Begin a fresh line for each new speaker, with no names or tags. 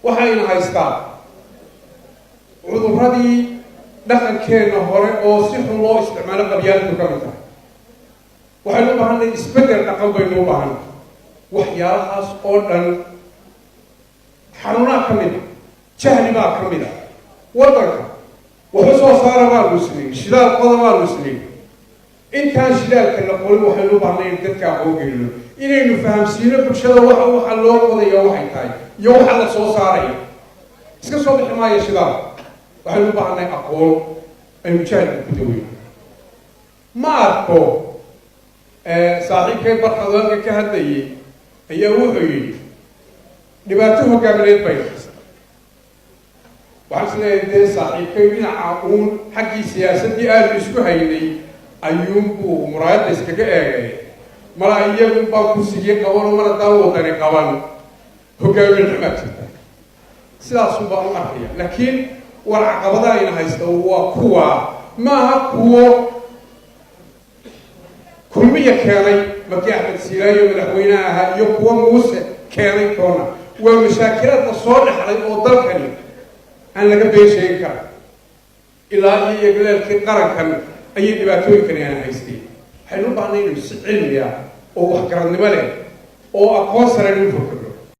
Waxayna haystaa cudurradii dhaqankeenna hore oo si xun loo isticmaalo, qabyaaladu ka mid tahay. Waxaynu u baahanay isbeddel dhaqan baynu u baahanay. Waxyaalahaas oo dhan xanuunaa ka mid a, jahli baa ka mid a. Waddanka waxu soo saara baanu isniin, shidaal qoda baanu isniin. Intaan shidaalka la qorin, waxaynu u baahnay in dadka aqoon gelino, inaynu fahamsiino bulshada waxa loo qodayo waxay tahay iyo waxa la soo saaraya. Iska soo bixi maayo shidaal. Waxaynu u baahnay aqoon aynu jahliga ku daweyno. Ma arko. Saaxiibkay Barkad halka ka hadlayay ayaa wuxuu yidhi dhibaato hogaamineed bay haysa. Waxaan is leeyahay, dee saaxiibkay dhinaca uun xaggii siyaasaddii aanu isku haynay ayuunbuu muraayadda iskaga eegay. Malaa iyagun baa kursigii qabanoo mar haddaan Wadani qaban, hogaamin xumaa jirta. Sidaasun baan u arkaya. Laakiin war, caqabadaha ayna haysta waa kuwa, maaha kuwo Kulmiya keenay markii Axmed Siilaayo madaxweynaha ahaa iyo kuwo Muuse keenay toona. Waa mashaakilaadka soo dhexlay oo dalkani aan laga been sheegin kara. Ilaa iyo yagleelkii qarankan ayay dhibaatooyinkani aan haystay. Waxaynu u baahnay inaynu si cilmi ah oo waxgaradnimo leh oo aqoon sare aynu u fakirno.